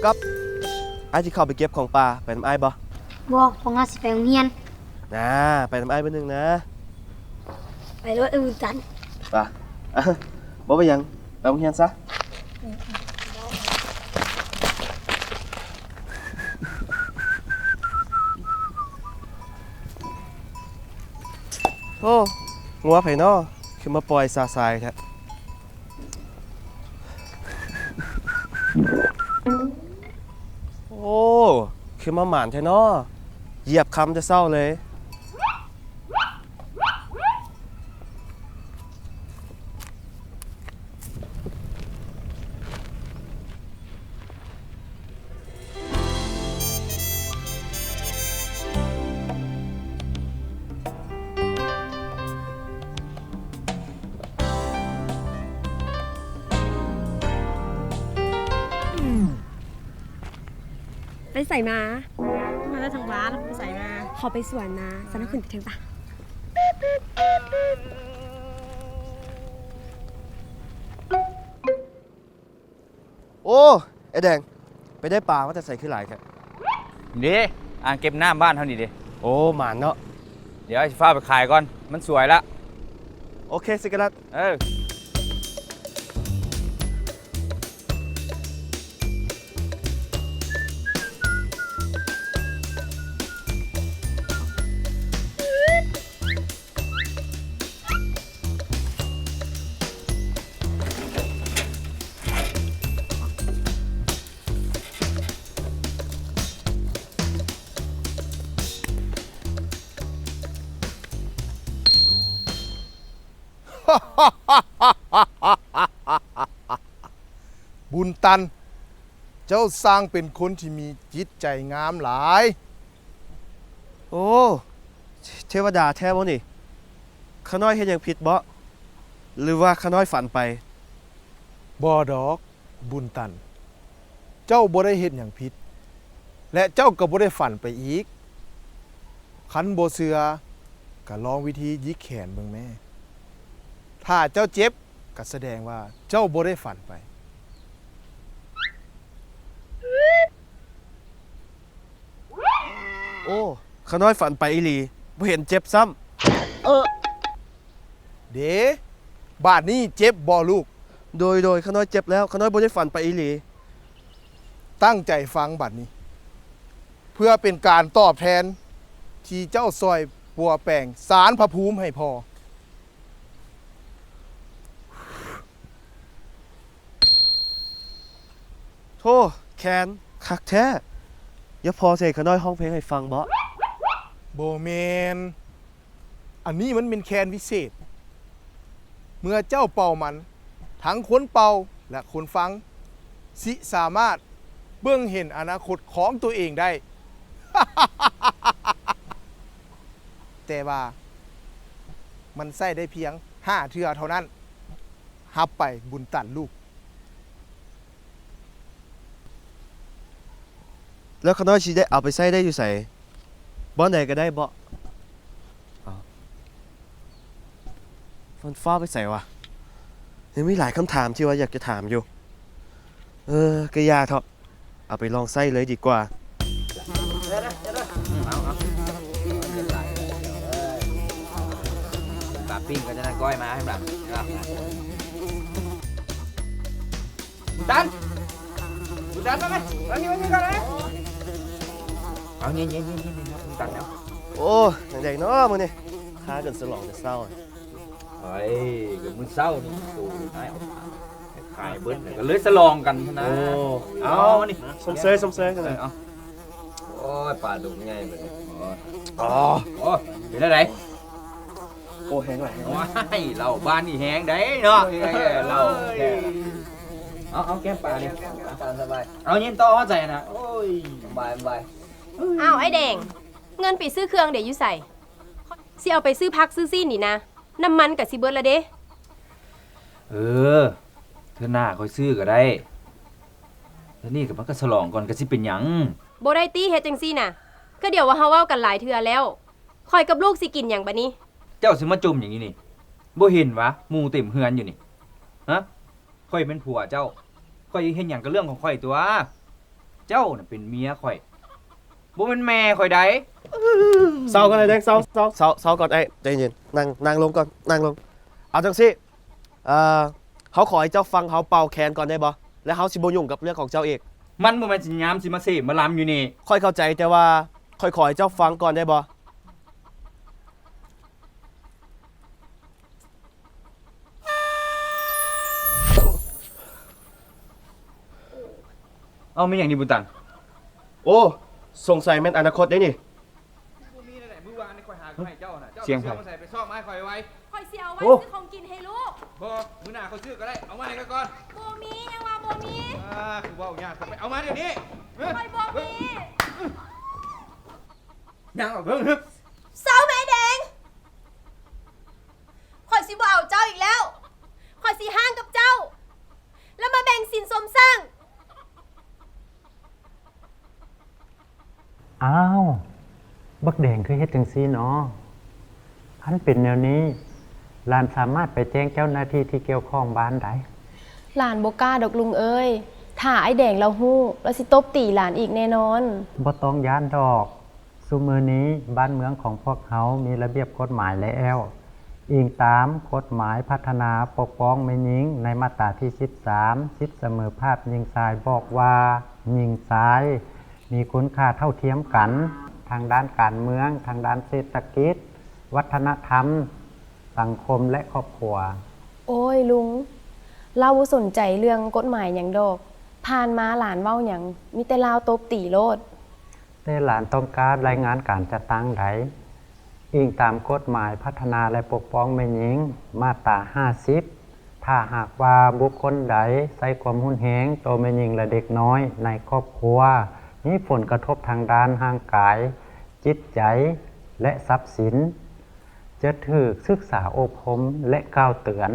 ກັອບ ອ້າຍຊິເຂົ້າໄປເກັບຂອງປ່າ ໄປນຳອ້າຍບໍ່? ບໍ່ ພວກເຮົາຊິໄປໂຮງຮຽນ. ນາ ໄປນຳອ້າຍເບີໜຶ່ງນາ. ໄປໂລດ ເອີ ບຸນຕັນ. ໄປ ບໍ່ເປັນຫຍັງ ໄປໂຮງຮຽນຊະ. ໂອ້ ງົວໃຜນໍ ຄືມາປ່ອຍຊະຊາຍແທ້. ໂອ້ ຄືມາໝານແທ້ນໍ ຢຽບຄຳແຕ່ເຊົ້າເລີຍ. ໄປໃສມາ? ມາແຕ່ທາງບ້ານ ໄປໃສມາ? ເຂົາໄປສວນມາ. ຊັ້ນເຮົາຂຶ້ນໄປເທິງປະ. ໂອ້ ອ້າຍແດງ ໄປໄດ້ປາມາແຕ່ໃສຄືຫຼາຍແທ້? ນີ້ເດ້ ອ່າງເກັບນ້ຳບ້ານເຮົານີ້ເດ້. ໂອ້ ໝານເນາະ. ດຽວອ້າຍຊິຟ້າວໄປຂາຍກ່ອນ ມັນສວຍລະ. ໂອເຄ ຊິກະລັດ. ເອີ. ບຸນຕັນ ເຈົ້າຊ່າງເປັນຄົນທີ່ມີຈິດໃຈງາມຫຼາຍ. ໂອ້ ເທວະດາແທ້ບໍ່ນີ້? ຂ້ານ້ອຍເຮັດຫຍັງຜິດບໍ່ ຫຼືວ່າຂ້ານ້ອຍຝັນໄປ? ບໍ່ດອກ ບຸນຕັນ, ເຈົ້າບໍ່ໄດ້ເຮັດຫຍັງຜິດ ແລະ ເຈົ້າກໍບໍ່ໄດ້ຝັນໄປອີກ. ຄັນບໍ່ເຊື່ອ ກໍລອງວິທີຫຍິກແຂນເບິ່ງແມ້. ຖ້າເຈົ້າເຈັບ ກໍສະແດງວ່າເຈົ້າບໍ່ໄດ້ຝັນໄປ. ໂອ້ ຂ້ານ້ອຍຝັນໄປອີ່ຫຼີ, ບໍ່ເຫັນເຈັບຊ້ຳ. ເອີ ເດ້ ບາດນີ້ເຈັບບໍ່ລູກ? ໂດຍ ໂດຍ ຂ້ານ້ອຍເຈັບແລ້ວ, ຂ້ານ້ອຍບໍ່ໄດ້ຝັນໄປອີ່ຫຼີ. ຕັ້ງໃຈຟັງບາດນີ້ ເພື່ອເປັນການຕອບແທນທີ່ເຈົ້າຊ່ອຍປົວແປງສານພະພູມໃຫ້ພໍ່. ໂທ້ ແຄນ ຄັກແທ້. ຢ່າພໍຊິໃຫ້ຂ້ານ້ອຍຮ້ອງເພງໃຫ້ຟັງບໍ? ບໍ່ແມ່ນ. ອັນນີ້ມັນເປັນແຄນວິເສດ. ເມື່ອເຈົ້າເປົ່າມັນ, ທັງຄົນເປົ່າ ແລະ ຄົນຟັງ ຊິສາມາດເບິ່ງເຫັນອະນາຄົດຂອງຕົວເອງໄດ້. ແຕ່ວ່າມັນໃຊ້ໄດ້ພຽງຫ້າເທື່ອເທົ່ານັ້ນ. ຮັບໄປ ບຸນຕັນລູກ. ແລ້ວຂ້ານ້ອຍຊິໄດ້ເອົາໄປໃຊ້ໄດ້ຢູ່ໃສ? ບ່ອນໃດກໍໄດ້ບໍ? ເອົ້າ ມັນຟ້າວໄປໃສວະ? ຍັງມີຫຼາຍຄຳຖາມທີ່ວ່າຢາກຈະຖາມຢູ່. ເອີ ກໍຢ່າເຖາະ. ເອົາໄປລອງໃຊ້ເລີຍດີກວ່າ. ປາປີ້ງກໍຈະໄດ້ກ້ອຍມາໃຫ້ບາດ. ບຸນຕັນ ບຸນຕັນ ມາແມ່ ມານີ້ ມານີ້ກ່ອນນະ. ເອົາ ເຢັນໆ ບຸນຕັນເນາະ. ໂອ້ ຈັ່ງໃດເນາະມື້ນີ້ ພາກັນສະຫຼອງແຕ່ເຊົ້າ. ໂອ້ຍ ກໍມື້ເຊົ້ານີ້ ໂຕນີ້ ຂາຍເບິດ ກໍເລີຍສະຫຼອງກັນນະ. ໂອ້ ເອົາ ມານີ້ ຊົມເຊີຍ ຊົມເຊີຍກັນເລີຍ. ເອົາ ໂອ້ຍ ປາດຸກໃຫຍ່ບັດນີ້. ອໍ ໂອ້ ເປັນຈັ່ງໃດ? ໂອ້ ແຮງຫຼາຍ. ໂອ້ຍ ເຫຼົ້າບ້ານນີ້ແຮງໃດເນາະ. ເຫຼົ້າແຮງ. ເອົາ ເອົາແກ້ມປານີ້ ຕາມສະບາຍ. ເອົາ ຍິງຕໍ່ຮອດໃສນະ? ໂອ້ຍ ສະບາຍ ສະບາຍ. ອ້າວ ອ້າຍແດງ ເງິນໄປຊື້ເຄື່ອງເດ ຢູ່ໃສ? ຊິເອົາໄປຊື້ຜັກຊື້ຊີ້ນນີ້ນະ. ນ້ຳມັນກໍຊິເບິດລະເດ້. ເອີ ເທື່ອໜ້າຄ່ອຍຊື້ກໍໄດ້. ດຽວນີ້ກໍມັນກໍສະຫຼອງກ່ອນ ກໍຊິເປັນຫຍັງ? ບໍ່ໄດ້ຕິ ເຮັດຈັ່ງຊີ້ນະ. ກໍດຽວວ່າເຮົາເວົ້າກັນຫຼາຍເທື່ອແລ້ວ. ຂ້ອຍກັບລູກຊິກິນຫຍັງບາດນີ້? ເຈົ້າຊິມາຈົ່ມຫຍັງຢູ່ນີ້? ບໍ່ເຫັນຫວາ ໝູ່ເຕັມເຮືອນຢູ່ນີ້? ຮະ? ຂ້ອຍເປັນຜົວເຈົ້າ ຂ້ອຍເຮັດຫຍັງກໍເລື່ອງຂອງຂ້ອຍຕົວະ. ເຈົ້ານະເປັນເມຍຂ້ອຍ ບໍ່ແມ່ນແມ່ຂ້ອຍໃດ໋. ເຊົາກ່ອນອ້າຍແດງ ເຊົາ ເຊົາ ເຊົາ ເຊົາກ່ອນອ້າຍ ໃຈເຢັນ ນັ່ງ ນັ່ງລົງກ່ອນ ນັ່ງລົງ. ເອົາຈັ່ງຊີ້ ເອີ ເຮົາຂໍໃຫ້ເຈົ້າຟັງເຮົາເປົ່າແຄນກ່ອນໄດ້ບໍ່? ແລ້ວເຮົາຊິບໍ່ຫຍຸ້ງກັບເລື່ອງຂອງເຈົ້າອີກ. ມັນບໍ່ແມ່ນຍາມຊິມາເສມາລຳຢູ່ນີ້. ຂ້ອຍເຂົ້າໃຈ ແຕ່ວ່າຂ້ອຍຂໍໃຫ້ເຈົ້າຟັງກ່ອນໄດ້ບໍ່? ເອົາ ແມ່ນຫຍັງນີ້ບຸນຕັນ? ໂອ້ ສົງໄສແມ່ນອະນາຄົດເດ້ນີ້. ບໍ່ມີແນວໃດ ມື້ວານນີ້ຂ້ອຍຫາເງິນໃຫ້ເຈົ້ານະ ເຈົ້າ ສຽງໃຜ? ເອົາມາໃສ່ ໄປຊອກມາໃຫ້ຂ້ອຍໄວ. ຂ້ອຍຊິເອົາໄວ້ ໂອ້ ຊື້ຂອງກິນໃຫ້ລູກ. ບໍ່ ມື້ໜ້າຂ້ອຍຊື້ກໍໄດ້ ເອົາມາໃຫ້ຂ້ອຍກ່ອນ. ບໍ່ມີ ຍັງວ່າບໍ່ມີ. ອ່າ ຄືເວົ້າຍາກ ໄປເອົາມາດຽວນີ້. ຂ້ອຍບໍ່ມີ. ຍ່າງອອກເບິ່ງ. ເຊົາແມ່ແດງ ຂ້ອຍຊິບໍ່ເອົາເຈົ້າອີກແລ້ວ. ຂ້ອຍຊິຮ້າງກັບເຈົ້າ ແລ້ວມາແບ່ງສິນສົມສ້າງ. ອ້າວ ບັກແດງຄືເຮັດຈັ່ງຊີ້ນໍ? ຄັນເປັນແນວນີ້ ຫຼານສາມາດໄປແຈ້ງເຈົ້າໜ້າທີ່ທີ່ກ່ຽວຂ້ອງບ້ານໄດ໋. ຫຼານບໍ່ກ້າດອກລຸງເອີຍ, ຖ້າອ້າຍແດງລາວຮູ້, ລາວຊິຕົບຕີຫຼານອີກແນ່ນອນ. ບໍ່ຕ້ອງຢ້ານດອກ, ຊຸມື້ນີ້ບ້ານເມືອງຂອງພວກເຮົາມີລະບຽບກົດໝາຍແລ້ວ. ອີງຕາມກົດໝາຍພັດທະນາປົກປ້ອງແມ່ຍິງໃນມາດຕາທີສິບສາມ ສິດສະເໝີພາບຍິງຊາຍບອກວ່າ ຍິງຊາຍມີຄຸນຄ່າເທົ່າທຽມກັນ ທາງດ້ານການເມືອງ, ທາງດ້ານເສດຖະກິດ, ວັດທະນະທຳ, ສັງຄົມ ແລະ ຄອບຄົວ. ໂອ້ຍ ລຸງ, ລາວບໍ່ສົນໃຈເລື່ອງກົດໝາຍຫຍັງດອກ. ຜ່ານມາຫຼານເວົ້າຫຍັງ ມີແຕ່ລາວຕົບຕີໂລດ. ແຕ່ຫຼານຕ້ອງການລາຍງານການຈັດຕັ້ງໃດ? ອີງຕາມກົດໝາຍພັດທະນາ ແລະ ປົກປ້ອງແມ່ຍິງ ມາດຕາຫ້າສິບ ຖ້າຫາກວ່າບຸກຄົນໃດໃຊ້ຄວາມຮຸນແຮງຕໍ່ແມ່ຍິງ ແລະ ເດັກນ້ອຍໃນຄອບຄົວ ມີຜົນກະທົບທາງດ້ານຮ່າງກາຍ, ຈິດໃຈ ແລະ ຊັບສິນ, ຈະຖືກສຶກສາອົບຮົມ ແລະ ກ່າວເຕືອນ.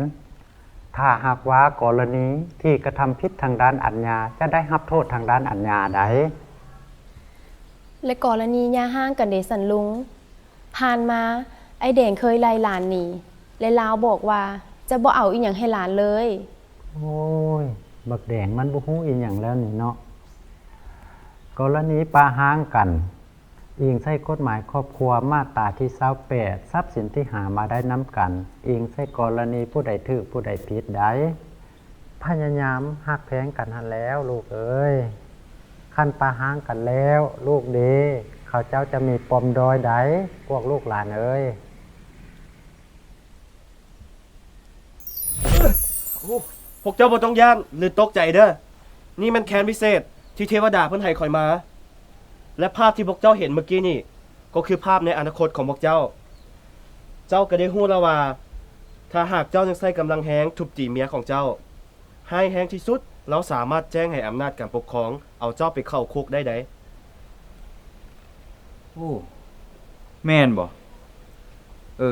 ຖ້າຫາກວ່າກໍລະນີທີ່ກະທຳຜິດທາງດ້ານອາຍາ ຈະໄດ້ຮັບໂທດທາງດ້ານອາຍາໄດ໋. ແລະ ກໍລະນີຢ່າຮ້າງກັນເດຊັ້ນລຸງ? ຜ່ານມາອ້າຍແດງເຄີຍໄລ່ຫຼານໜີ ແລະ ລາວບອກວ່າຈະບໍ່ເອົາອີ່ຫຍັງໃຫ້ຫຼານເລີຍ. ໂອ້ຍ ບັກແດງມັນບໍ່ຮູ້ອີ່ຫຍັງແລ້ວນີ້ເນາະ. ກໍລະນີປະຮ້າງກັນ ອີງໃສ່ກົດໝາຍຄອບຄົວມາດຕາທີຊາວແປດ ຊັບສິນທີ່ຫາມາໄດ້ນຳກັນ ອີງໃສ່ກໍລະນີຜູ້ໃດຖືກຜູ້ໃດຜິດໄດ໋. ພະຍາຍາມຮັກແພງກັນຫັ້ນແຫຼ້ວລູກເອີຍ. ຄັນປະຮ້າງກັນແລ້ວລູກເດ ເຂົາເຈົ້າຈະມີປອມດ້ອຍໃດ ພວກລູກຫຼານເອີຍ. ພວກເຈົ້າບໍ່ຕ້ອງຢ້ານ ຫຼື ຕົກໃຈເດີ້. ນີ້ແມ່ນແຄນວິເສດທີ່ເທວະດາເພິ່ນໃຫ້ຂ້ອຍມາ ແລະ ພາບທີ່ພວກເຈົ້າເຫັນເມື່ອກີ້ນີ້ ກໍຄືພາບໃນອະນາຄົດຂອງພວກເຈົ້າ. ເຈົ້າກໍໄດ້ຮູ້ແລ້ວວ່າ ຖ້າຫາກເຈົ້າຍັງໃຊ້ກຳລັງແຮງທຸບຕີເມຍຂອງເຈົ້າ ຮ້າຍແຮງທີ່ສຸດ ລາວສາມາດແຈ້ງໃຫ້ອຳນາດການປົກຄອງເອົາເຈົ້າໄປເຂົ້າຄຸກໄດ້ໃດ໋. ໂອ້ ແມ່ນບໍ່? ເອີ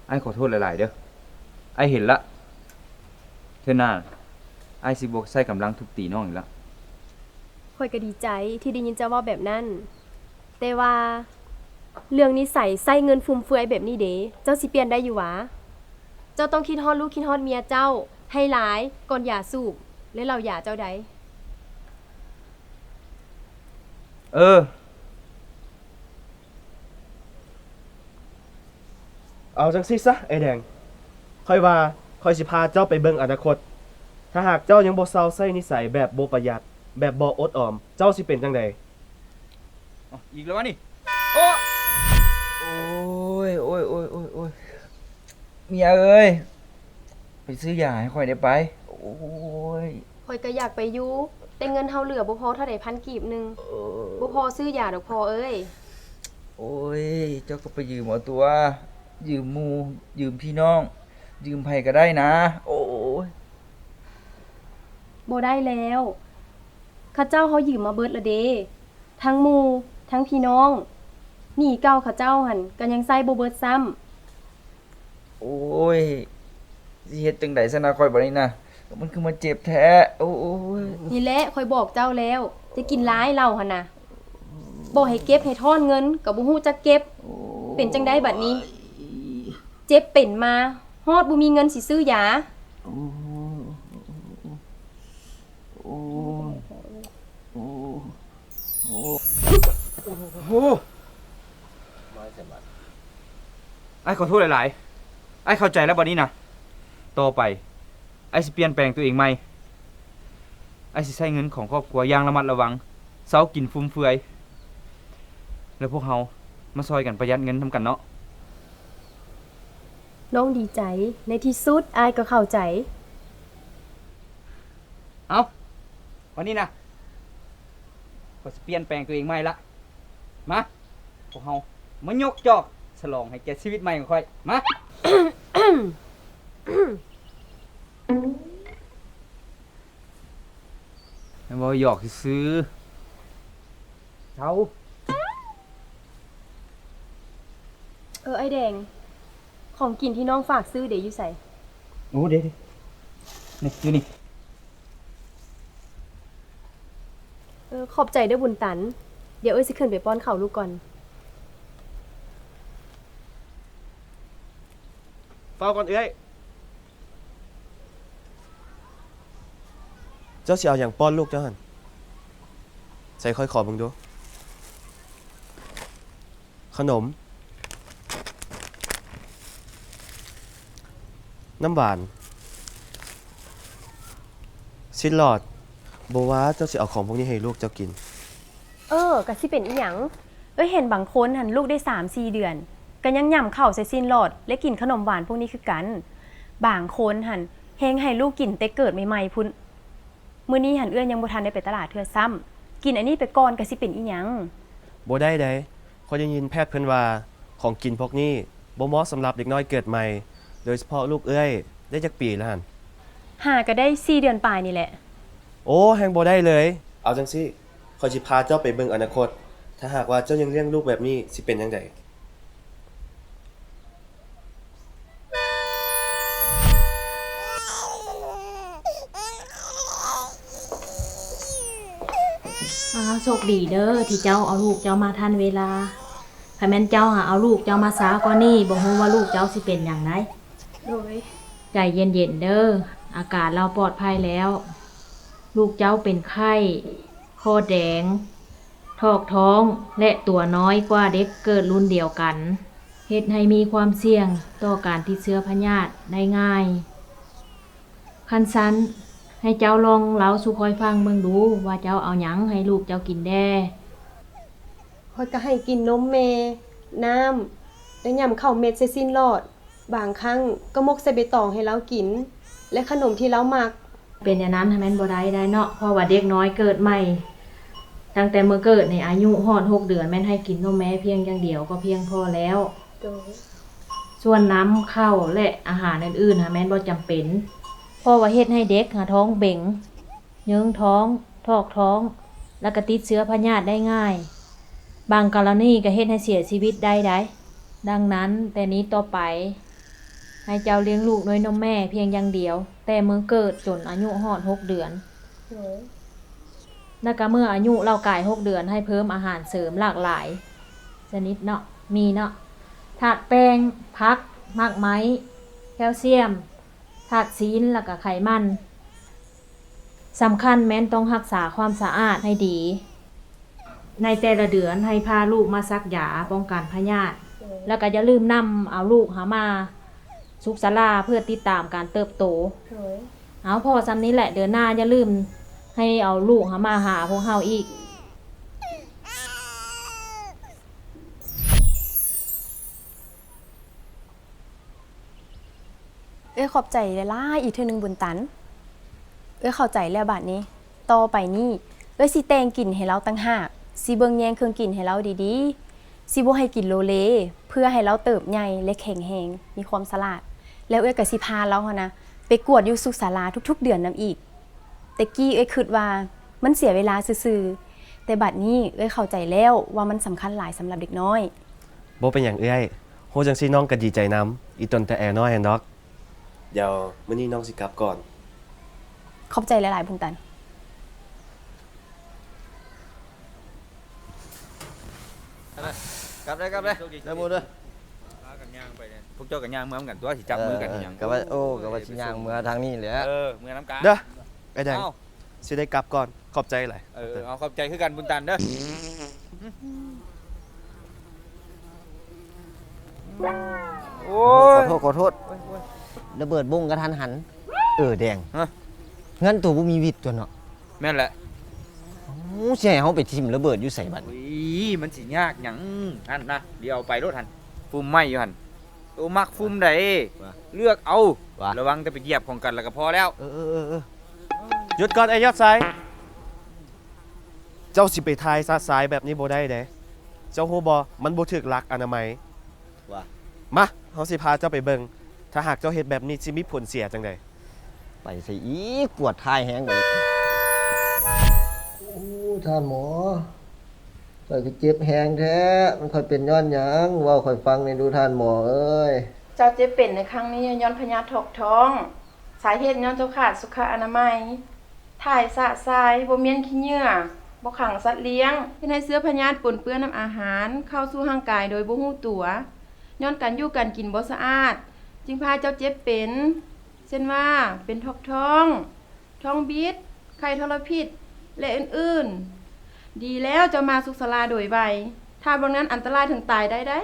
ອ້າຍຂໍໂທດຫຼາຍໆເດີ້. ອ້າຍເຫັນລະ. ເທື່ອໜ້າ ອ້າຍຊິບໍ່ໃຊ້ກຳລັງທຸບຕີນ້ອງອີກລະ. ຂ້ອຍກໍດີໃຈທີ່ໄດ້ຍິນເຈົ້າເວົ້າແບບນັ້ນ. ແຕ່ວ່າເລື່ອງນິໄສໃຊ້ເງິນຟຸມເຟືອຍແບບນີ້ເດ ເຈົ້າຊິປ່ຽນໄດ້ຢູ່ຫວາ? ເຈົ້າຕ້ອງຄິດຮອດລູກຄິດຮອດເມຍເຈົ້າໃຫ້ຫຼາຍກ່ອນຢາສູບ ແລະ ເຫຼົ້າຢາເຈົ້າໃດ໋. ເອີ ເອົາຈັ່ງຊີ້ຊະ ອ້າຍແດງ, ຂ້ອຍວ່າຂ້ອຍຊິພາເຈົ້າໄປເບິ່ງອະນາຄົດ. ຖ້າຫາກເຈົ້າຍັງບໍ່ເຊົາໃຊ້ນິໄສແບບບໍ່ປະຢັດ, ແບບບໍ່ອົດອອມ, ເຈົ້າຊິເປັນຈັ່ງໃດ? ອໍ ອີກແລ້ວວະນີ້. ໂອ້ ໂອ້ຍ ໂອ້ຍ ໂອ້ຍ ໂອ້ຍ ເມຍເອີຍ, ໄປຊື້ຢາໃຫ້ຂ້ອຍແດ່ໄປ. ໂອ້ຍ ຂ້ອຍກໍຢາກໄປຢູ່, ແຕ່ເງິນເຮົາເຫຼືອບໍ່ພໍເທົ່າໃດພັນກີບໜຶ່ງ, ເອີ ບໍ່ພໍຊື້ຢາດອກພໍ່ເອີຍ. ໂອ້ຍ ເຈົ້າກໍໄປຢືມເອົາຕົວະ, ຢືມໝູ່, ຢືມພີ່ນ້ອງ, ຢືມໃຜກໍໄດ້ນະ. ໂອ້ຍ ບໍ່ໄດ້ແລ້ວ, ເຂົາເຈົ້າເຮົາຢືມມາເບິດລະເດ. ທັງໝູ່ ທັງພີ່ນ້ອງ, ໜີ້ເກົ່າເຂົາເຈົ້າຫັ້ນກໍຍັງໃຊ້ບໍ່ເບິດຊ້ຳ. ໂອ້ຍ ຊິເຮັດຈັ່ງໃດຊັ້ນນະຂ້ອຍບາດນີ້ນະ, ມັນຄືມາເຈັບແທ້. ໂອ້ຍ ນີ້ແຫຼະ ຂ້ອຍບອກເຈົ້າແລ້ວ, ຈະກິນຫຼາຍເຫຼົ້າຫັ້ນນະ, ບອກໃຫ້ເກັບໃຫ້ທ້ອນເງິນກໍບໍ່ຮູ້ຈັກເກັບ. ໂອ້ຍ ເປັນຈັ່ງໃດບາດນີ້? ເຈັບເປັນມາຮອດບໍ່ມີເງິນຊິຊື້ຢາ. ໂອ້ຍ ໂອ້ຍ ໂອ້ຍ. ໂອ້ ອ້າຍຂໍໂທດຫຼາຍໆ. ອ້າຍເຂົ້າໃຈແລ້ວບັດນີ້ນະ. ຕໍ່ໄປ ອ້າຍຊິປ່ຽນແປງຕົວເອງໃໝ່. ອ້າຍຊິໃຊ້ເງິນຂອງຄອບຄົວຢ່າງລະມັດລະວັງ, ເຊົາກິນຟຸມເຟືອຍ. ແລ້ວພວກເຮົາມາຊ່ອຍກັນປະຢັດເງິນນຳກັນເນາະ. ນ້ອງດີໃຈ, ໃນທີ່ສຸດອ້າຍກໍເຂົ້າໃຈ. ເອົ້າ ວັນນີ້ນະ ຂ້ອຍຊິປ່ຽນແປງຕົວເອງໃໝ່ລະ. ມາ ພວກເຮົາມາຍົກຈອກສະຫຼອງໃຫ້ແກ່ຊີວິດໃໝ່ຂອງຂ້ອຍ. ມາ. ແມ່ນເວົ້າຫຍອກຊື່ໆ. ເຊົາ. ເອີ ອ້າຍແດງ, ຂອງກິນທີ່ນ້ອງຝາກຊື້ເດ ຢູ່ໃສ? ໂອ້ ເດ ເດ ນີ້ ຢູ່ນີ້. ເອີ ຂອບໃຈເດີບຸນຕັນ. ດຽວເອື້ອຍຊິຂຶ້ນໄປປ້ອນເຂົ້າລູກກ່ອນ. ເຝົ້າກ່ອນເອື້ອຍ. ເຈົ້າຊິເອົາຫຍັງປ້ອນລູກເຈົ້າຫັ້ນ? ໃສ່ຂ້ອຍຂໍເບິ່ງດູ. ຂະໜົມ, ນ້ຳຫວານ, ຊີ້ນຫຼອດ. ບໍ່ວ່າເຈົ້າຊິເອົາຂອງພວກນີ້ໃຫ້ລູກເຈົ້າກິນ. ເອີ ກະຊິເປັນອີ່ຫຍັງ? ເອື້ອຍເຫັນບາງຄົນຫັ້ນ ລູກໄດ້ສາມສີ່ເດືອນ ກະຍັງຫຍ້ຳເຂົ້າໃສ່ຊີ້ນຫຼອດ ແລະ ກິນຂະໜົມຫວານພວກນີ້ຄືກັນ. ບາງຄົນຫັ້ນ ແຮ່ງໃຫ້ລູກກິນແຕ່ເກີດໃໝ່ໆພຸ້ນ. ມື້ນີ້ຫັ້ນເອື້ອຍຍັງບໍ່ທັນໄດ້ໄປຕະຫຼາດເທື່ອຊ້ຳ. ກິນອັນນີ້ໄປກ່ອນກະຊິເປັນອີ່ຫຍັງ? ບໍ່ໄດ້ໃດ. ຂ້ອຍໄດ້ຍິນແພດເພິ່ນວ່າ ຂອງກິນພວກນີ້ບໍ່ເໝາະສຳລັບເດັກນ້ອຍເກີດໃໝ່, ໂດຍສະເພາະລູກເອື້ອຍ. ໄດ້ຈັກປີລະຫັ້ນ? ຫາກະໄດ້ສີ່ເດືອນປາຍນີ້ແຫຼະ. ໂອ້ ແຮ່ງບໍ່ໄດ້ເລີຍ. ເອົາຈັ່ງຊີ້, ຂ້ອຍຊິພາເຈົ້າໄປເບິ່ງອະນາຄົດ, ຖ້າຫາກວ່າເຈົ້າຍັງລ້ຽງລູກແບບນີ້ ຊິເປັນຈັ່ງໃດ? ອ້າວ ໂຊກດີເດີ ທີ່ເຈົ້າເອົາລູກເຈົ້າມາທັນເວລາ. ຄັນແມ່ນເຈົ້າຫາເອົາລູກເຈົ້າມາຊ້າກວ່ານີ້ ບໍ່ຮູ້ວ່າລູກເຈົ້າຊິເປັນຫຍັງໃດ. ໂດຍ. ໃຈເຢັນໆເດີ, ອາການລາວປອດໄພແລ້ວ. ລູກເຈົ້າເປັນໄຂ້, ຄໍແດງ, ຖອກທ້ອງ ແລະ ຕົວນ້ອຍກວ່າເດັກເກີດລຸ້ນດຽວກັນ, ເຮັດໃຫ້ມີຄວາມສ່ຽງຕໍ່ການຕິດເຊື້ອພະຍາດໄດ້ງ່າຍ. ຄັນຊັ້ນ, ໃຫ້ເຈົ້າລອງເລົ່າສູ່ຂ້ອຍຟັງເບິ່ງດູ ວ່າເຈົ້າເອົາຫຍັງໃຫ້ລູກເຈົ້າກິນແດ່? ຂ້ອຍກະໃຫ້ກິນນົມແມ່, ນ້ຳ ແລະ ຫຍ້ຳເຂົ້າເມັດໃສ່ຊີ້ນຫຼອດ. ບາງຄັ້ງກໍໝົກໃສ່ໃບຕອງໃຫ້ລາວກິນ ແລະ ຂະໜົມທີ່ລາວມັກ. ເປັນແນວນັ້ນຫັ້ນແມ່ນບໍ່ໄດ້ໄດ໋ເນາະ, ເພາະວ່າເດັກນ້ອຍເກີດໃໝ່ ຕັ້ງແຕ່ມື້ເກີດໃນອາຍຸຮອດຫົກເດືອນ ແມ່ນໃຫ້ກິນນົມແມ່ພຽງຢ່າງດຽວກໍພຽງພໍແລ້ວ. ໂດຍ. ສ່ວນນ້ຳ, ເຂົ້າ ແລະ ອາຫານອື່ນໆຫັ້ນແມ່ນບໍ່ຈຳເປັນ, ເພາະວ່າເຮັດໃຫ້ເດັກຫາທ້ອງເບັງ, ເຍີງທ້ອງ, ຖອກທ້ອງ ແລະ ກະຕິດເຊື້ອພະຍາດໄດ້ງ່າຍ. ບາງກໍລະນີກໍເຮັດໃຫ້ເສຍຊີວິດໄດ້ໄດ໋. ດັ່ງນັ້ນ, ແຕ່ນີ້ຕໍ່ໄປ, ໃຫ້ເຈົ້າລ້ຽງລູກດ້ວຍນົມແມ່ພຽງຢ່າງດຽວ, ແຕ່ມື້ເກີດຈົນອາຍຸຮອດຫົກເດືອນ. ໂດຍ. ແລ້ວກະເມື່ອອາຍຸລາວກາຍຫົກເດືອນ, ໃຫ້ເພີ່ມອາຫານເສີມຫຼາກຫຼາຍຊະນິດເນາະ, ມີເນາະ, ທາດແປ້ງ, ຜັກ, ໝາກໄມ້, ແຄວຊຽມ, ທາດຊີນ ແລ້ວກະໄຂມັນ. ສຳຄັນແມ່ນຕ້ອງຮັກສາຄວາມສະອາດໃຫ້ດີ. ໃນແຕ່ລະເດືອນໃຫ້ພາລູກມາສັກຢາປ້ອງກັນພະຍາດ, ແລ້ວກໍຢ່າລືມນຳເອົາລູກເຮົາມາສຸກສາລາເພື່ອຕິດຕາມການເຕີບໂຕ. ໂດຍ. ເອົາ ພໍສ່ຳນີ້ແຫຼະ, ເດືອນໜ້າຢ່າລືມໃຫ້ເອົາລູກເຮົາມາຫາພວກເຮົາອີກ. ເອື້ອຍຂອບໃຈຫຼາຍໆອີກເທື່ອໜຶ່ງບຸນຕັນ. ເອື້ອຍເຂົ້າໃຈແລ້ວບາດນີ້. ຕໍ່ໄປນີ້ເອື້ອຍຊິແຕ່ງກິນໃຫ້ລາວຕ່າງຫາກ, ຊິເບິ່ງແຍງເຄື່ອງກິນໃຫ້ລາວດີໆ, ຊິບໍ່ໃຫ້ກິນໂລເລ, ເພື່ອໃຫ້ລາວເຕີບໃຫຍ່ ແລະ ແຂງແຮງ, ມີຄວາມສະຫຼາດ. ແລ້ວເອື້ອຍກໍຊິພາລາວຫັ້ນນະ ໄປກວດຢູ່ສຸກສາລາທຸກໆເດືອນນຳອີກ. ແຕ່ກີ້ເອື້ອຍຄິດວ່າມັນເສຍເວລາຊື່ໆ, ແຕ່ບັດນີ້ເອື້ອຍເຂົ້າໃຈແລ້ວວ່າມັນສຳຄັນຫຼາຍສຳລັບເດັກນ້ອຍ. ບໍ່ເປັນຫຍັງເອື້ອຍ, ຮູ້ຈັ່ງຊີ້ນ້ອງກໍດີໃຈນຳ, ອີ່ຕົນແຕ່ແອນ້ອຍຫັ້ນດອກ. ດຽວມື້ນີ້ນ້ອງຊິກັບກ່ອນ. ຂອບໃຈຫຼາຍໆບຸນຕັນ. ກັບເດີ ກັບເດີ ເດີໝູ່ເດີ. ພາກັນຍ່າງໄປເລີຍ, ພວກເຈົ້າກໍຍ່າງເມືອນຳກັນຕົວະ, ຊິຈັບມືກັນອີ່ຫຍັງ. ເອີ ກໍວ່າ ໂອ້ ກໍວ່າຊິຍ່າງເມືອທາງນີ້ແຫຼະ. ເອີ ເມືອນຳກັນ. ເດີ ອ້າຍແດງ. ເອົ້າ ຊິໄດ້ກັບກ່ອນ, ຂອບໃຈຫຼາຍ. ເອີ ເອົາ ຂອບໃຈຄືກັນບຸນຕັນເດີ. ໂອ້ຍ ຂໍໂທດ ຂໍໂທດ ໂອ້ຍ ໂອ້ຍ ລະເບີດບົ້ງກະທັນຫັນ. ເອີ ແດງ ຮະ ເຮືອນໂຕບໍ່ມີວິດຕົວະເນາະ. ແມ່ນແຫຼະ. ໂອ້ ຊິໃຫ້ເຮົາໄປຖິ້ມລະເບີດຢູ່ໃສບັດນີ້? ໂອ້ຍ ມັນຊິຍາກຫຍັງຫັ້ນນະ ດຽວເອົາໄປໂລດຫັ້ນ ຟຸມໄມ້ຢູ່ຫັ້ນ ໂຕມັກຟຸມໃດ ວ່າ ເລືອກເອົາ ວ່າ ລະວັງແຕ່ໄປຢຽບຂອງກັນລະກະພໍແລ້ວ. ເອີ ເອີ ເອີ ເອີ ຢຸດກ່ອນ ໄອ້ຍອດໄຊ. ເຈົ້າຊິໄປຖ່າຍຊະຊາຍແບບນີ້ບໍ່ໄດ້ເດ້. ເຈົ້າຮູ້ບໍ່ ມັນບໍ່ຖືກຫຼັກອະນາໄມ. ວ່າ ມາ ເຮົາຊິພາເຈົ້າໄປເບິ່ງ ຖ້າຫາກເຈົ້າເຮັດແບບນີ້ຊິມີຜົນເສຍຈັ່ງໃດ. ໄປໃສອີກ ປວດຖ່າຍແຮງບາດນີ້. ໂອ້ ທ່ານໝໍ ຂ້ອຍຄືເຈັບແຮງແທ້ ມັນຄ່ອຍເປັນຍ້ອນຫຍັງ? ເວົ້າຂ້ອຍຟັງແດ່ດູທ່ານໝໍເອີຍ. ເຈົ້າເຈັບເປັນໃນຄັ້ງນີ້ຍ້ອນພະຍາດຖອກທ້ອງ. ສາເຫດຍ້ອນເຈົ້າຂາດສຸຂະອະນາໄມ, ຖ່າຍຊະຊາຍ, ບໍ່ມ້ຽນຂີ້ເຫຍື້ອ, ບໍ່ຂັງສັດລ້ຽງ, ເຮັດໃຫ້ເຊື້ອພະຍາດປົນເປື້ອນນຳອາຫານເຂົ້າສູ່ຮ່າງກາຍໂດຍບໍ່ຮູ້ຕົວ, ຍ້ອນການຢູ່ການກິນບໍ່ສະອາດ, ຈຶ່ງພາໃຫ້ເຈົ້າເຈັບເປັນ ເຊັ່ນວ່າ ເປັນຖອກທ້ອງ, ທ້ອງບິດ, ໄຂ້ທໍລະພິດ ແລະ ອື່ນໆ. ດີແລ້ວເຈົ້າມາສຸກສາລາໂດຍໄວ, ຖ້າບໍ່ນັ້ນອັນຕະລາຍເຖິງຕາຍໄດ້ໃດ.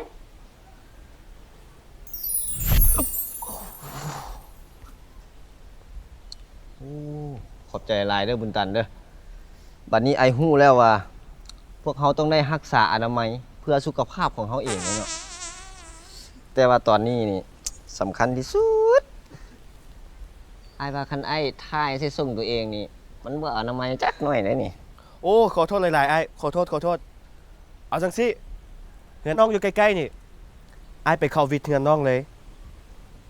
ໂອ້ ຂອບໃຈຫຼາຍເດີບຸນຕັນເດີ. ບັດນີ້ອ້າຍຮູ້ແລ້ວວ່າ ພວກເຮົາຕ້ອງໄດ້ຮັກສາອະນາໄມເພື່ອສຸຂະພາບຂອງເຮົາເອງເນາະ. ແຕ່ວ່າຕອນນີ້ນີ້ສຳຄັນທີ່ສຸດ. ອ້າຍວ່າຄັນອ້າຍຖ່າຍໃສ່ສົ້ງໂຕເອງນີ້ ມັນບໍ່ອະນາໄມຈັກໜ້ອຍເດ້ນີ້. ໂອ້ ຂໍໂທດຫຼາຍໆ ອ້າຍ. ຂໍໂທດ ຂໍໂທດ. ເອົາຈັ່ງຊີ້ ເຮືອນນ້ອງຢູ່ໃກ້ໆນີ້ ອ້າຍໄປເຂົ້າວິດເຮືອນນ້ອງເລີຍ.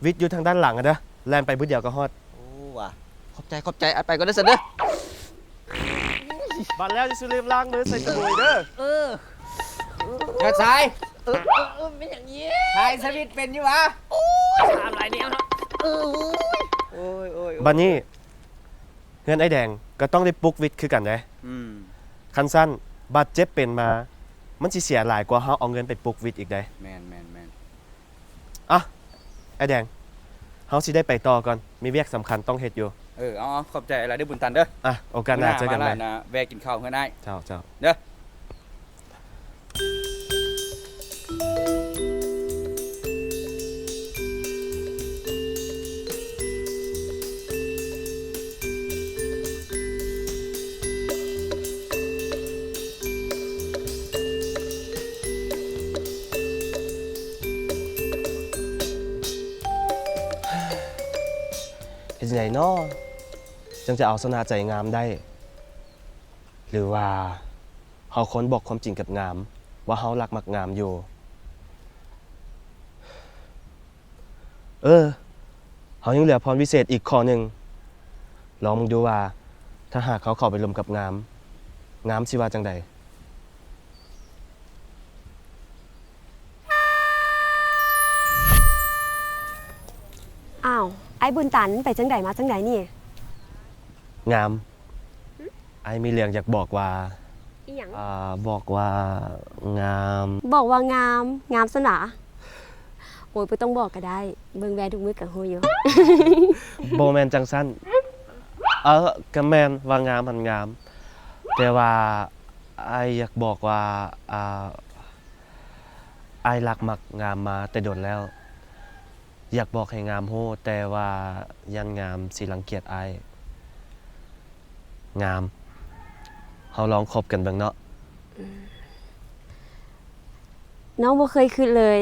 ວິດຢູ່ທາງດ້ານຫຼັງຫັ້ນເດີ ແລ່ນໄປບຶດດຽວກະຮອດ. ໂອ້ ວ່າ ຂອບໃຈ ຂອບໃຈ. ອ້າຍໄປກ່ອນເດີຊັ້ນເດີ. ບາດແລ້ວຢ່າລືມລ້າງມືໃສ່ສະບູອີກເດີ. ເອີ ຍອດຊາຍ. ເອີ ເອີ ເອີ ແມ່ນຫຍັງອີກ? ຖ່າຍສະວິດເປັນຢູ່ຫວາ? ໂອ້ຍ ຖາມຫຼາຍແນວເນາະ. ເອີ ໂອ້ຍ ໂອ້ຍ ໂອ້ຍ. ບາດນີ້ ເຮືອນອ້າຍແດງກະຕ້ອງໄດ້ປຸກວິດຄືກັນເດ້. ອືມ ຄັນຊັ້ນບາດເຈັບເປັນມາ ມັນຊິເສຍຫຼາຍກວ່າເຮົາເອົາເງິນໄປປຸກວິດອີກເດ້. ແມ່ນ ແມ່ນ ແມ່ນ. ອະ ອ້າຍແດງ ເຮົາຊິໄດ້ໄປຕໍ່ກ່ອນ ມີວຽກສຳຄັນຕ້ອງເຮັດຢູ່. ເອີ ເອົາ ເອົາ ຂອບໃຈຫຼາຍເດີບຸນຕັນເດີ. ອະ ໂອກາດໜ້າເຈີກັນໃໝ່. ແວ່ກິນເຂົ້າເຮືອນອ້າຍ. ເຈົ້າ ເຈົ້າ. ເດີ. ເຮັດຈັ່ງໃດນໍ ຈັ່ງຈະເອົາຊະນະໃຈງາມໄດ້? ຫຼືວ່າ ເຮົາຄວນບອກຄວາມຈິງກັບງາມວ່າເຮົາລັກມັກງາມຢູ່. ເອີ ເຮົາຍັງເຫຼືອພອນວິເສດອີກຂໍ້ໜຶ່ງ. ລອງເບິ່ງດູວ່າ ຖ້າຫາກເຮົາເຂົ້າໄປລົມກັບງາມ, ງາມຊິວ່າຈັ່ງໃດ? ອ້າວ ອ້າຍບຸນຕັນ ໄປຈັ່ງໃດມາຈັ່ງໃດນີ້? ງາມ. ຫຶ? ອ້າຍມີເລື່ອງຢາກບອກວ່າ. ອີ່ຫຍັງ? ອ່າ ບອກວ່າງາມ. ບອກວ່າງາມ? ງາມຊັ້ນຫວາ? ໂອ້ຍ ບໍ່ຕ້ອງບອກກະໄດ້ ເບິ່ງແວ່ທຸກມື້ກະຮູ້ຢູ່. ບໍ່ແມ່ນຈັ່ງຊັ້ນ. ເອີ ກະແມ່ນວ່າງາມຫັ້ນງາມ ແຕ່ວ່າອ້າຍຢາກບອກວ່າ ອ່າ ອ້າຍລັກມັກງາມມາແຕ່ດົນແລ້ວ. ຢາກບອກໃຫ້ງາມຮູ້ ແຕ່ວ່າຢ້ານງາມຊິລັງກຽດອ້າຍ. ງາມ ເຮົາລອງຄົບກັນເບິ່ງເນາະ. ອືມ ນ້ອງບໍ່ເຄີຍຄິດເລີຍ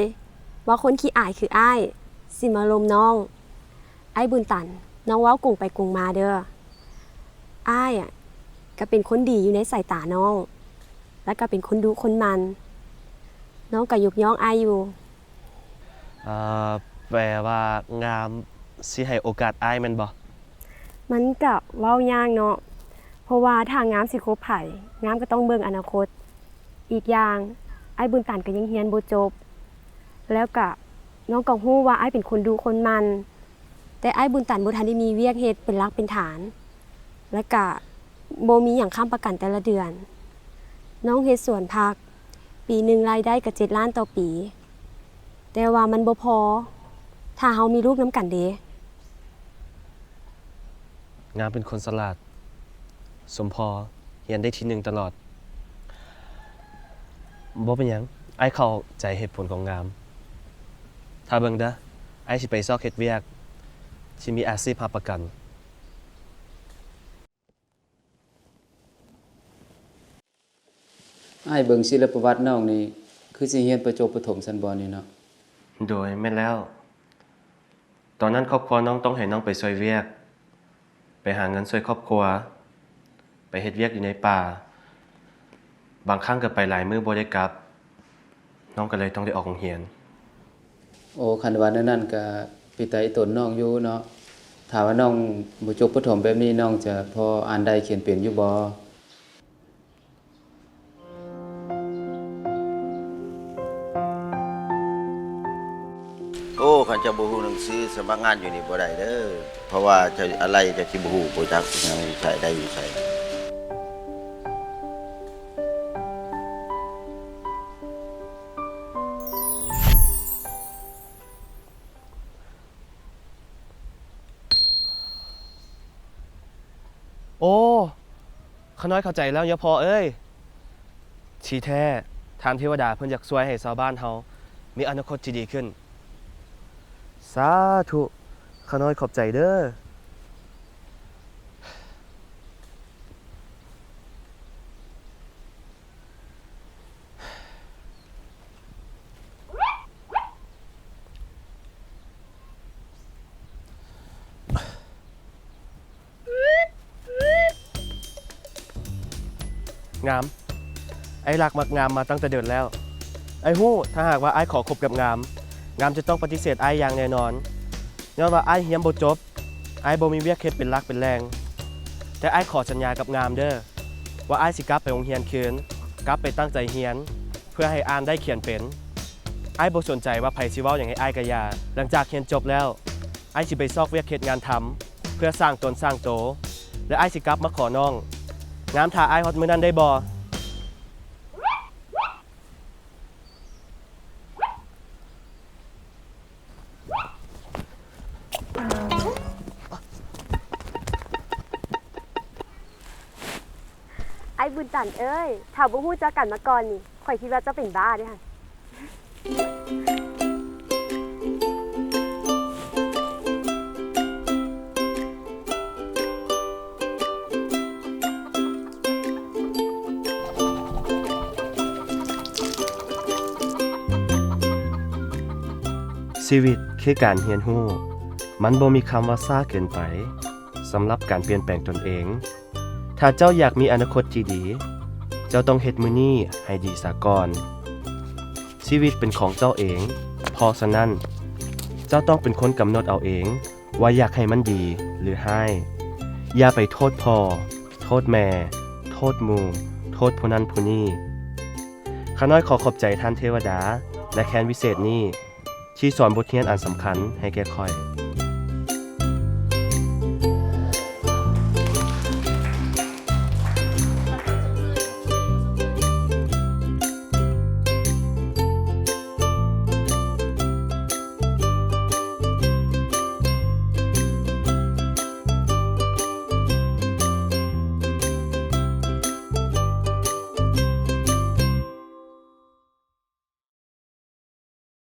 ວ່າຄົນຂີ້ອາຍຄືອ້າຍຊິມາລົມນ້ອງ. ອ້າຍບຸນຕັນ ນ້ອງເວົ້າກົງໄປກົງມາເດີ. ອ້າຍອະ ກະເປັນຄົນດີຢູ່ໃນສາຍຕານ້ອງ ແລະ ກະເປັນຄົນດຸຄົນໝັ່ນ. ນ້ອງກະຍົກຍ້ອງອ້າຍຢູ່. ເອີ ແປວ່າງາມຊິໃຫ້ໂອກາດອ້າຍແມ່ນບໍ່? ມັນກະເວົ້າຍາກເນາະ ເພາະວ່າຖ້າງາມຊິຄົບໃຜ, ງາມກະຕ້ອງເບິ່ງອະນາຄົດ. ອີກຢ່າງ ອ້າຍບຸນຕັນກະຍັງຮຽນບໍ່ຈົບ, ແລ້ວກະ ນ້ອງກະຮູ້ວ່າອ້າຍເປັນຄົນດຸຄົນໝັ່ນ, ແຕ່ອ້າຍບຸນຕັນບໍ່ທັນໄດ້ມີວຽກເຮັດເປັນຫຼັກເປັນຖານ. ແລະກະບໍ່ມີຫຍັງຄ້ຳປະກັນແຕ່ລະເດືອນ. ນ້ອງເຮັດສວນຜັກ, ປີໜຶ່ງລາຍໄດ້ກະເຈັດລ້ານຕໍ່ປີ, ແຕ່ວ່າມັນບໍ່ພໍ ຖ້າເຮົາມີລູກນຳກັນເດ. ງາມເປັນຄົນສະຫຼາດ, ສົມພໍຮຽນໄດ້ທີໜຶ່ງຕະຫຼອດ. ບໍ່ເປັນຫຍັງ, ອ້າຍເຂົ້າໃຈເຫດຜົນຂອງງາມ. ຖ້າເບິ່ງເດີ້, ອ້າຍຊິໄປຊອກເຮັດວຽກທີ່ມີອາຊີບຮັບປະກັນ. ອ້າຍເບິ່ງຊີລະປະຫວັດນ້ອງນີ້ ຄືຊິຮຽນບໍ່ຈົບປະຖົມຊັ້ນບໍ່ນີ້ເນາະ? ໂດຍ, ແມ່ນແລ້ວ. ຕອນນັ້ນຄອບຄົວນ້ອງຕ້ອງໃຫ້ນ້ອງໄປຊ່ວຍວຽກ, ໄປຫາເງິນຊ່ວຍຄອບຄົວ, ໄປເຮັດວຽກຢູ່ໃນປ່າ, ບາງຄັ້ງກໍໄປຫຼາຍມື້ບໍ່ໄດ້ກັບ, ນ້ອງກໍເລີຍຕ້ອງໄດ້ອອກໂຮງຮຽນ. ໂອ້, ຄັນວ່າແນວນັ້ນກໍເປັນຕາອີຕົນນ້ອງຢູ່ເນາະ. ຖ້າວ່ານ້ອງບໍ່ຈົບປະຖົມແບບນີ້, ນ້ອງຈະພໍອ່ານໄດ້ຂຽນເປັນຢູ່ບໍ່? ໂອ້, ຄັນເຈົ້າບໍ່ຮູ້ໜັງສື, ສະໝັກງານຢູ່ນີ້ບໍ່ໄດ້ເດີ້, ເພາະວ່າເຈົ້າອາໄລເຈົ້າຊິບໍ່ຮູ້, ບໍ່ຈັກຫຍັງຢູ່ໃສ, ໄດ້ຢູ່ໃສ. ໂອ້, ຂ້ານ້ອຍເຂົ້າໃຈແລ້ວຍາພໍ່ເອີຍ. ທີ່ແທ້, ທ່ານເທວະດາເພິ່ນຢາກຊ່ວຍໃຫ້ຊາວບ້ານເຮົາມີອະນາຄົດທີ່ດີຂຶ້ນ. ສາທຸ, ຂ້ານ້ອຍຂອບໃຈເດີ້. ງາມ, ອ້າຍລັກມັກງາມມາຕັ້ງແຕ່ດົນແລ້ວ. ອ້າຍຮູ້, ຖ້າຫາກວ່າອ້າຍຂໍຄົບກັບງາມ, ງາມຈະຕ້ອງປະຕິເສດອ້າຍຢ່າງແນ່ນອນ, ຍ້ອນວ່າອ້າຍຮຽນບໍ່ຈົບ, ອ້າຍບໍ່ມີວຽກເຮັດເປັນຫຼັກເປັນແຫຼ່ງ. ແຕ່ອ້າຍຂໍສັນຍາກັບງາມເດີ້ ວ່າອ້າຍຊິກັບໄປໂຮງຮຽນຄືນ, ກັບໄປຕັ້ງໃຈຮຽນ ເພື່ອໃຫ້ອ່ານໄດ້ຂຽນເປັນ. ອ້າຍບໍ່ສົນໃຈວ່າໃຜຊິເວົ້າຫຍັງໃຫ້ອ້າຍກະຢ່າ. ຫຼັງຈາກຮຽນຈົບແລ້ວ, ອ້າຍຊິໄປຊອກວຽກເຮັດງານທຳ ເພື່ອສ້າງຕົນສ້າງໂຕ ແລະ ອ້າຍຊິກັບມາຂໍນ້ອງ. ງາມຖ້າອ້າຍຮອດມື້ນັ້ນໄດ້ບໍ່? ອ້າຍບຸນຕັນເອີຍ, ຖ້າບໍ່ຮູ້ຈັກກັນມາກ່ອນນີ້, ຂ້ອຍຄິດວ່າເຈົ້າເປັນບ້າເດ້ຫັ້ນ. ຊີວິດຄືການຮຽນຮູ້, ມັນບໍ່ມີຄຳວ່າຊ້າເກີນໄປສຳລັບການປ່ຽນແປງຕົນເອງ. ຖ້າເຈົ້າຢາກມີອະນາຄົດທີ່ດີ, ເຈົ້າຕ້ອງເຮັດມື້ນີ້ໃຫ້ດີສາກ່ອນ. ຊີວິດເປັນຂອງເຈົ້າເອງ, ເພາະສະນັ້ນ, ເຈົ້າຕ້ອງເປັນຄົນກຳນົດເອົາເອງ ວ່າຢາກໃຫ້ມັນດີ ຫຼື ຮ້າຍ. ຢ່າໄປໂທດພໍ່, ໂທດແມ່, ໂທດໝູ່, ໂທດຜູ້ນັ້ນຜູ້ນີ້. ຂ້ານ້ອຍຂໍຂອບໃຈທ່ານເທວະດາ ແລະ ແຄນວິເສດນີ້ ທີ່ສອນບົດຮຽນອັນສຳຄັນໃຫ້ແກ່ຂ້ອຍ.